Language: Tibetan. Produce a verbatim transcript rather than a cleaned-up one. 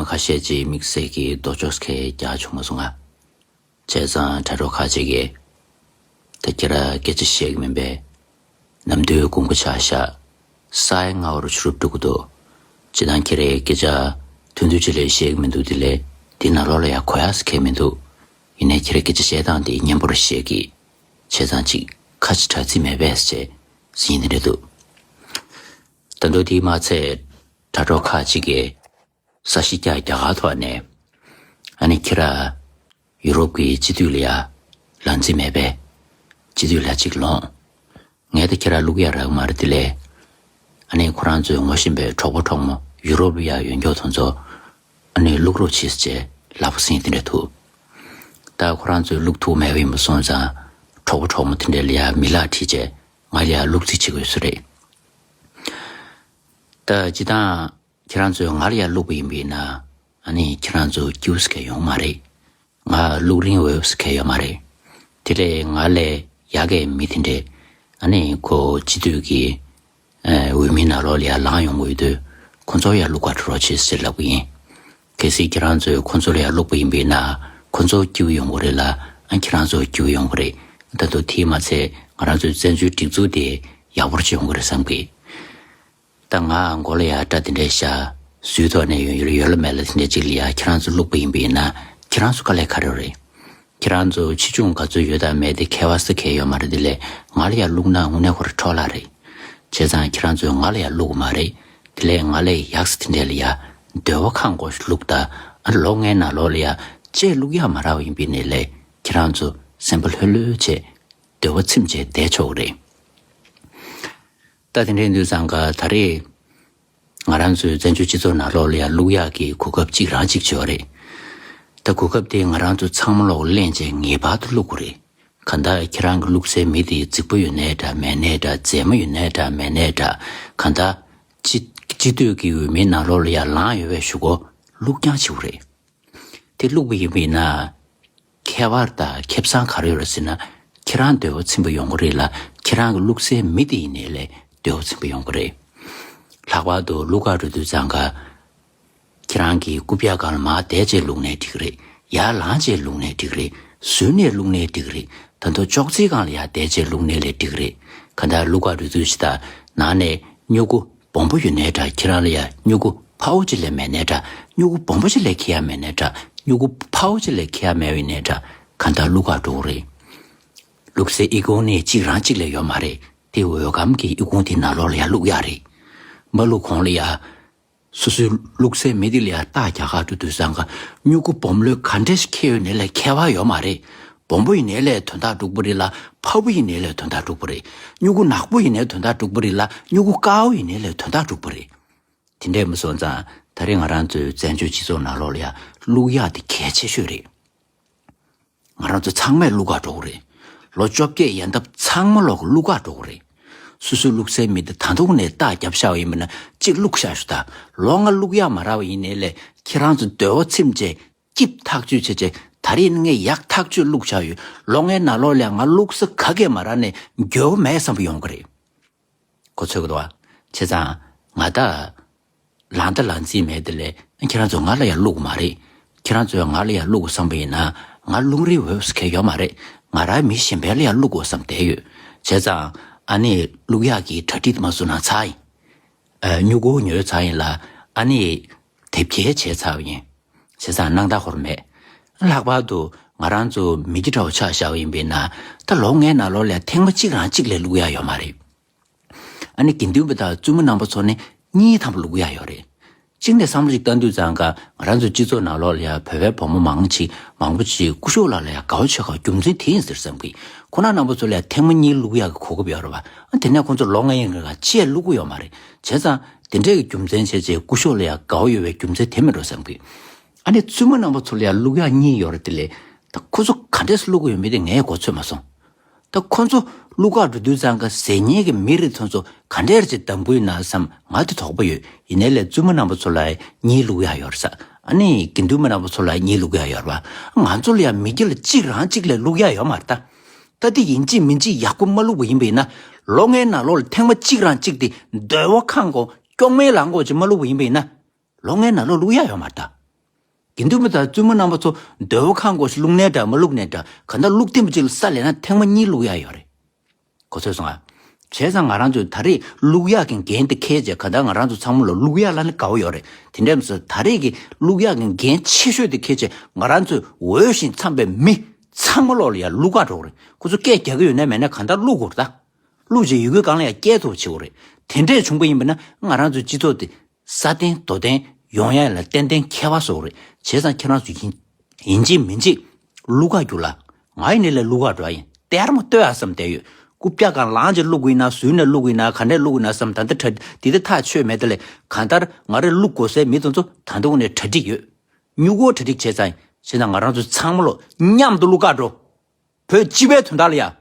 ཁ་ཤས་ཀྱིས་དམིགས་བསལ་གྱི་ལྡོག་ཕྱོགས་ཁས་རྒྱག་བྱུང་མ་སོང་ང་། བྱས་ཙང་དྲ་གྲོགས་ཁ་ཅིག་གིས། ད་ཁྱེད་རང་སྐད་ཆ་བཤད་ཀྱི་མིན་པས། ནམ་དུས་དགོངས་པ་ཆགས་ཤག། སའི་ངའོ་རུ་ཆུ་རུབ་འགྲོ་གི་འདུག། ཅི་དང་ཁྱེད་རའི་སྐད་ཆ་ཐུང་ཐུང་ཅིག་ལས་བཤད་ཀྱི་མི་འདུག། དེ་ལས་དེ་ནང་ལོགས་ལ་ཡང་གོ་ཡག་ཟེར་མཁན་མི་འདུག། ཡིན་ནའི་ཁྱེད་རའི་སྐད་ཆ་བཤད་སྟངས་དེ་སྙན་པོ་རུ་བཤད་ཀྱི། བྱས་ཙང་ཅིག་ཁ་ཅིག་དྲག་རྩིས་མེད་པས་ཟེར་ཟིན་ནི་རེད་འདུག། ད་དུང་དེ་མ་ཚད་དྲ་གྲོགས་ཁ་ཅིག་གིས། ས་གཞི་བཀྱག་རྒྱ་གར་ཐོག་ནས། ཨ་ནི་ཁྱེད་རང་ཡུ་རོབ་ཀྱི་སྤྱི་འཐུས་ལ་ཡ་ལངས་རྩིས་མེད་པས། སྤྱི་འཐུས་ལ་གཅིག་ལོངས། ངས་ད་ཁྱེད་རང་བླུག་ཡ་རག་མ་རེད་དེ་ལས། ཨ་ནི་ཁོ་རང་ཚོའི་ངོ་ཤེས་པའི་གྲོགས་པོ་གྲོགས་མོ་ཡུ་རོབ་ལ་ཡ་ཡོད་མཁན་དེ་ཚོ། ཨ་ནི་བླུག་རོགས་བྱེད་ཟེར་ལབ་ཟིན་དེ་འདྲ་འདུག། ད་ཁོ་རང་ཚོས་བླུག་ཐུབ་མེད་པ་ཡིན་པ་སོང་ཙང་། གྲོགས་པོ་གྲོགས་མོ་དེ་འདྲ་ལ་ཡ་མི་ལག་ཁྲིད་བྱས་ང་ལ་ཡ་བླུག་རྩིས་བྱེད་དགོས་ས་རེད། ད་སྤྱིར་བཏང་། ཁྱེད་རང་ཚོས་ང་ལ་ཡ་བླུག་པ་ཡིན་པས་ན། ཨ་ནི་ཁྱེད་རང་ཚོ་སྐྱིད་པོ་ཟེར་མཁན་ཡོང་མ་རེད། ང་བླུག་རིན་འོས་པ་ཟེར་མཁན་ཡོད་མ་རེད། དེ་ལས་ང་ལས་ཡག་གི་མི་དེ་འདྲས། ཨ་ནི་ཁོ་སྤྱི་འཐུས་ཀྱི་ཨ་འོས་མི་ནང་ལོགས་ལ་ཡ་ལངས་ཡོང་གི་ཡོད་དུས། ཁོ་ཚོ་ཡ་བླུག་ག་འགྲོ་རོགས་བྱེད་ཟེར་ལབ་གི་ཡིན། གལ་སྲིད་ཁྱེད་རང་ཚོས་ཁོ་ཚོ་ལ་ཡ་བླུག་པ་ཡིན་པས་ན། ཁོ་ཚོ་སྐྱིད་པོ་ཡོང་གི་རེད་ལ། ཨ་ཁྱེད་རང་ཚོ་སྐྱིད་པོ་ཡོང་གི་རེད། ད་དུང་དེས་མ་ཚད་ང་རང་ཚོའི་བཙན་བྱོལ་སྒྲིག་འཛུགས་དེ་ཡག་པོ་ཅིག་ཡོང་གི་རེད་བསམ་གི། ད་ང་མགོ་ལ་ཡ་སྐྲ་དེ་འདྲས་བཞག། ཟུར་ཐོག་ནས་ཡོད་ཡོད་ཡོད་ལ་མེད་ལ་དེ་འདྲས་ཅིག་ལ་ཡ་ཁྱེད་རང་ཚོ་བླུག་པ་ཡིན་པས་ན། ཁྱེད་རང་ཚོ་དཀའ་ལས་ག་རེ་རེད། ཁྱེད་རང་ཚོ་ཆེ་ཆུང་ག་ཚོད་ཡོད་དང་མེད་དེ་ཁྱད་པར་ཟེར་མཁན་ཡོད་མ་རེད་དེ་ལས། ང་ལ་ཡ་བླུག་ན་དངོས་གནས་ཁོ་རང་འཕྲོ་བརླག་རེད། བྱས་ཙང་ཁྱེད་རང་ཚོས་ང་ལ་ཡ་བླུག་གི་མ་རེད། དེ་ལས་ང་ལས་ཡག་ས་དེ་འདྲས་ལ་ཡ་འདོད་པ་ཁེངས་པོ་ཞིག་བླུག་ད། ཨ་ལོ་ལྔའི་ནང་ལོགས་ལ་ཡ་ཅིག་བླུག་ཡ་མ་རག་པ་ཡིན་པས་ན་ལས། ཁྱེད་རང་ཚོ་སེམས་པ་ལྷོད་ལྷོད་བྱས། འདོད་པ་ཚིམ་བྱས་བསྡད་ཆོག་གི་རེད། ད་དེ་འདྲའི་དུས་ཙང་ཀ་ད་རེས་ང་རང་ཚོའི་བཙན་བྱོལ་སྤྱི་ཚོགས་ནང་ལོགས་ལ་ཡ་བླུག་ཡག་གི་གོ་སྐབས་གཅིག་རང་གཅིག་བྱོས་རེད། ད་གོ་སྐབས་དེ་ང་རང་ཚོ་ཚང་མ་ལོག་ལེན་བྱས་ངེས་པར་དུ་བླུག་དགོས་རེད། གང་ལྟར་ཁྱེད་རང་གི་བླུག་སའི་མི་དེ་རྫིག་པོ་ཡོད་ནའི་འདྲ་མེད་ནའི་འདྲ་མཛེས་མ་ཡོད་ནའི་འདྲ་མེད་ནའི་འདྲ། གང་ལྟར་སྤྱི་སྤྱི་འཐུས་ཀྱི་འོས་མིའི་ནང་ལོགས་ལ་ཡ་ལངས་ཡོད་པའི་གཞུག་གུ་བླུག་རྐྱང་བྱེད་དགོས་རེད། དེ་བླུག་པ་ཡིན་པས་ན། ཁྱད་པར་དང་ཁེ་བཟང་ག་རེ་ཡོད་རེད་ཟེར་ན། ཁྱེད་རང་འདོད་པ་ཚིམ་པོ་ཡོང་གི་རེད་ལ། ཁྱེད་རང་གི་བླུག་སའི་མི་དེ་ཡིན་ནའི་ལས་འདོད་པ་ཚིམ་པོ་ཡོང་གི་རེད། ལྷག་པར་དུ་བླུག་ག་འགྲོ་དུས་ཙང་ཀ། ཁྱེད་རང་གི་རྐུབ་བཀྱག་སྒང་ལ་མར་བསྡད་བྱས་བླུག་ནའི་འགྲིག་གི་རེད། ཡར་ལངས་བྱས་བླུག་ནའི་འགྲིག་གི་རེད། ཟུར་ནས་བླུག་ནའི་འགྲིག་གི་རེད། ད་དུང་ཅོག་ཙེའི་སྒང་ལ་ཡར་བསྡད་བྱས་བླུག་ནའི་ལས་འགྲིག་གི་རེད། གང་ལྟར་བླུག་ག་འགྲོ་དུས་ཙང་ནང་ནས་སྨྱུ་གུ་སྦོམ་པོ་ཡོད་ནའི་འདྲ། ཁྱེད་རང་ལ་ཡ་སྨྱུ་གུ་ཕར་བོ་ཅིག་ལས་མེད་ནའི་འདྲ། སྨྱུ་གུ་སྦོམ་པོ་ཅིག་ལས་ཁྱེར་ཡ་མེད་ནའི་འདྲ། སྨྱུ་གུ་ཕར་བོ་ཅིག་ལས་ཁྱེར་ཡ་མེད་པ་ཡིན་ནའི་འདྲ། གང་ལྟར་བླུག་ག་འགྲོ་གི་རེད། བླུག་སའི་ཨི་ཁུང་ནི་གཅིག་རང་གཅིག་ལས་ཡོད་མ་རེད། དེ་འོས་སྒམ་གྱི་ཨི་ཁུང་དེ་ནང་ལོགས་ལ་ཡ་བླུག་ཡ་རེད། མ་བླུག་གོང་ལ་ཡ། སོ་སོའི་བླུག་སའི་མི་དེ་ལ་ཡ་རྟགས་རྒྱག་ག་འགྲོ་དུས་ཙང་ཀ། སྨྱུ་གུ་སྦོམ་ལོས་ག་འདྲས་ཤིག་ཁྱེར་ཡོད་ནའི་ལས་ཁྱད་པར་ཡོད་མ་རེད། སྦོམ་པོ་ཡིན་ནའི་ལས་དོན་དག་འགྲུབ་པ་རེད་ལ། ཕར་བོ་ཡིན་ནའི་ལས་དོན་དག་འགྲུབ་པ་རེད། སྨྱུ་གུ་ནག་པོ་ཡིན་ནའི་དོན་དག་འགྲུབ་པ་རེད་ལ། སྨྱུ་གུ་དཀར་པོ་ཡིན་ནའི་ལས་དོན་དག་འགྲུབ་པ་རེད། དེ་འདྲས་མ་སོང་ཙང་ད་རེས་ང་རང་ཚོའི་བཙན་བྱོལ་སྤྱི་ཚོགས་ནང་ལོགས་ལ་ཡ་བླུག་ཡག་དེ་གལ་ཆེ་ཤོས་རེད། ང་རང་ཚོ་ཚང་མས་བླུག་ག་འགྲོ་གི་རེད། ལོ་བཅོ་བརྒྱད་ཡན་འདབ་ཚང་མ་ལོག་གི་བླུག་ག་འགྲོ་གི་རེད། སོ་སོའི་བླུག་སའི་མི་དེ་ད་དུང་ནས་རྟགས་རྒྱབ་བཞག་པ་ཡིན་པ་ན་གཅིག་བླུག་བཞག་ཞུ་ད། ལོ་ལྔ་བླུག་ཡག་མ་རག་པ་ཡིན་ནའི་ལས་ཁྱེད་རང་ཚོ་འདོད་པ་ཚིམ་བྱས་སྐྱིད་ཐག་ཆོད་བྱས་བྱས། ད་རེས་ངས་ཡག་ཐག་ཆོད་བླུག་བཞག་ཡོད། ལོ་ལྔའི་ནང་ལོགས་ལ་ང་བླུག་ས་ག་གེ་མ་རག་ནས་འགྱོད་པ་མེད་བསམ་པ་ཡོང་གི་རེད། གོ་ཚོད་གི་འདུག་བ། བྱས་ཙང་ང་ད་ལངས་ད་ལངས་རྩིས་མེད་དེ་ལས། ཁྱེད་རང་ཚོ་ང་ལ་ཡ་བླུག་གི་མ་རེད། ཁྱེད་རང་ཚོས་ང་ལ་ཡ་བླུག་གི་བསམ་པ་ཡིན་ན། ང་བླུག་རིན་འོས་ཟེར་མཁན་ཡོད་མ་རེད། ང་རང་མི་གཞན་པའི་ལ་ཡ་བླུག་དགོས་བསམ་བསྡད་ཡོད། བྱས་ཙང་ཨ་ནི་བླུག་ཡག་གི་གྲ་སྒྲིག་མ་བཟོ་ན་ཚར་ཡིན། ཨ་སྨྱུ་གུ་ཉོས་ཚར་ཡིན་ལ། ཨ་ནི་དེབ་སྐྱེལ་བྱས་ཚར་བ་ཡིན། བྱས་ཙང་སྣང་དག་ཁོར་མེད། ལྷག་པར་དུ་ང་རང་ཚོ་མི་སྐྱ་འདྲ་བོ་ཆ་བཞག་པ་ཡིན་པས་ན། ད་ལོ་ལྔའི་ནང་ལོགས་ལ་ཐེངས་མ་གཅིག་རང་གཅིག་ལས་བླུག་ཡག་ཡོད་མ་རེད། ཨ་ནི་དགེ་འདུན་པ་དང་བཙུན་མོ་རྣམ་པ་ཚོ་ནི་གཉིས་ཐམ་པ་བླུག་ཡག་ཡོད་རེད། གཅིག་ནས་བསམ་བློ་ཞིག་བཏང་དུས་ཙང་ཀ། ང་རང་ཚོ་སྤྱི་ཚོགས་ནང་ལོགས་ལ་ཡ་བོད་པའི་བུ་མོ་མང་ཆེ་མང་པོ་ཅིག་སྐུ་ཞབས་ལགས་ལ་ཡ་དགའ་བོ་བྱེད་དགོས་རྒྱུ་མཚན་དེ་ཡིན་ཟེར་བསམ་གི། ཁོང་རྣམ་པ་ཚོ་ལ་ཡ་ཐེངས་མ་གཉིས་བླུག་ཡག་གི་གོ་སྐབས་ཡོད་རེད་བ། ཨ་དེ་ནས་ཁོང་ཚོ་ལོ་ལྔ་ཡིན་ག་ཅིག་བླུག་གི་ཡོད་མ་རེད། བྱས་ཙང་དེ་འདྲའི་གི་རྒྱུ་མཚན་བྱས་བྱས་སྐུ་ཞབས་ལ་ཡ་དགའ་བོ་ཡོད་པའི་རྒྱུ་མཚན་དེ་མིན་འགྲོ་བསམ་གི། ཨ་ནི་བཙུན་མོ་རྣམ་པ་ཚོ་ལ་ཡ་བླུག་ཡག་གཉིས་ཡོད་རེད་དེ་ལས། ད་ཁོ་ཚོ་ག་འདྲས་སེ་བླུག་གི་ཡོད་མེད་དེ་ངས་གོ་ཚོད་མ་སོང་། ད་ཁོ་ཚོ་བླུག་ག་འགྲོ་དུས་ཙང་ཀ་ཟས་ཉལ་གྱི་མི་རེ་ཚོ་ཚོ་ག་འདྲས་ཅིག་འདམ་གི་ཡོད་ན་བསམ་ང་དེ་དོགས་པ་ཡོད། ཡིན་ནའི་ལས་བཙུན་མོ་རྣམ་པ་ཚོ་ལ་གཉིས་བླུག་ཡག་ཡོད་རེད་ས། ཨ་ནི་དགེ་འདུན་མ་རྣམ་པ་ཚོ་ལ་གཉིས་བླུག་ཡག་ཡོད་རེད་བ། ང་ཚོ་ལ་ཡང་མི་སྐྱ་ལ་གཅིག་རང་གཅིག་ལས་བླུག་ཡག་ཡོད་མ་རེད་ད། ད་དེ་ཡིན་གཅིག་མིན་གཅིག་ཡག་པོ་མ་བླུག་པ་ཡིན་པ་ཡིན་ན། ལོ་ལྔའི་ནང་ལོགས་ལ་ཐེངས་མ་གཅིག་རང་གཅིག་དེ་འདོད་པ་ཁེངས་གོ་སྐྱོག་མེ་ལངས་གོ་ཅིག་མ་བླུག་པ་ཡིན་པ་ཡིན་ན། ལོ་ལྔའི་ནང་ལོགས་བླུག་ཡག་ཡོད་མ་རེད་ད། དགེ་འདུན་པ་དང་བཙུན་མོ་རྣམ་པ་ཚོ་ཟློས་གར་ཁང་སྐོར་ཞིག་བླུག་ནའི་འདྲ་མ་བླུག་ནའི་འདྲ། གང་ལྟར་བླུག་ཐེངས་པ་གཅིག་ལ་ས་ལེན་ན་ཐེངས་མ་གཉིས་བླུག་ཡ་ཡོད་རེད། གོ་ཚོད་སོང་ཨ། བྱས་ཙང་ང་རང་ཚོས་ད་རེས་བླུག་ཡག་གི་འགན་དེ་འཁྱེར་བྱས། གང་ལྟར་ང་རང་ཚོ་ཚང་མ་ལ་བླུག་ཡག་ལ་ནི་དགའ་བོ་ཡོད་རེད། དེ་འདྲ་མ་ཟད་ད་རེས་ཀྱི་བླུག་ཡག་གི་འགན་ཆེ་ཤོས་དེ་འཁྱེར་བྱས། ང་རང་ཚོས་འོས་ཤིང་འཚམས་པའི་མི་ཚང་མ་ལོག་ལ་ཡ་བླུག་ག་འགྲོ་གི་རེད། ཁོ་ཚོ་སྐད་རྒྱག་གི་ཡོད་ན་མེད་ན་གང་ལྟར་བླུག་དགོས་རེད་ད། བླུག་བྱས་ཡི་གུའི་སྒང་ལ་ཡ་སྐྱེལ་ཐུབ་བྱེད་དགོས་རེད། དེ་འདྲས་བྱུང་པ་ཡིན་པ་ན་ང་རང་ཚོའི་སྤྱི་ཚོགས་དེ་སྲ་བརྟན་དོ་བརྟན་ཡོང་ཡ་ལ་ཏན་ཏན་ཁྱད་པར་བཟོ་གི་རེད། བྱས་ཙང་ཁྱེད་རང་ཚོ་ཡིན་ཡིན་གཅིག་མིན་གཅིག་བླུག་ག་རྒྱུགས་ལ། ང་ཡིན་ནི་ལས་བླུག་ག་འགྲོ་ཡ་ཡིན། ལྟད་མོ་ལྟོས་ཨ་བསམ་བསྡད་ཡོད། རྐུབ་བཀྱག་སྒང་ལངས་བྱས་བླུག་གི་ཡིན་ན། ཟུར་ནས་བླུག་གི་ཡིན་ན། ག་འདྲས་བླུག་གི་ཡིན་ན་བསམ། ད་ལྟ་གྲ་འདི་ལྟ་ཐག་ཆོད་མེད་དེ་ལས། གང་ལྟར་ང་རས་བླུག་དགོས་སའི་མི་དེ་ཚོ་ད་ལྟ་འོ་ནས་གྲ་སྒྲིག་ཡོད། སྨྱུ་གུ་གྲ་སྒྲིག་བྱས་ཙང་། བྱས་ཙང་ང་རང་ཚོ་ཚང་མ་ལོ་མཉམ་དུ་བླུག་ག་འགྲོ། བོད་སྤྱི་པའི་དོན་དག་ལ་ཡ་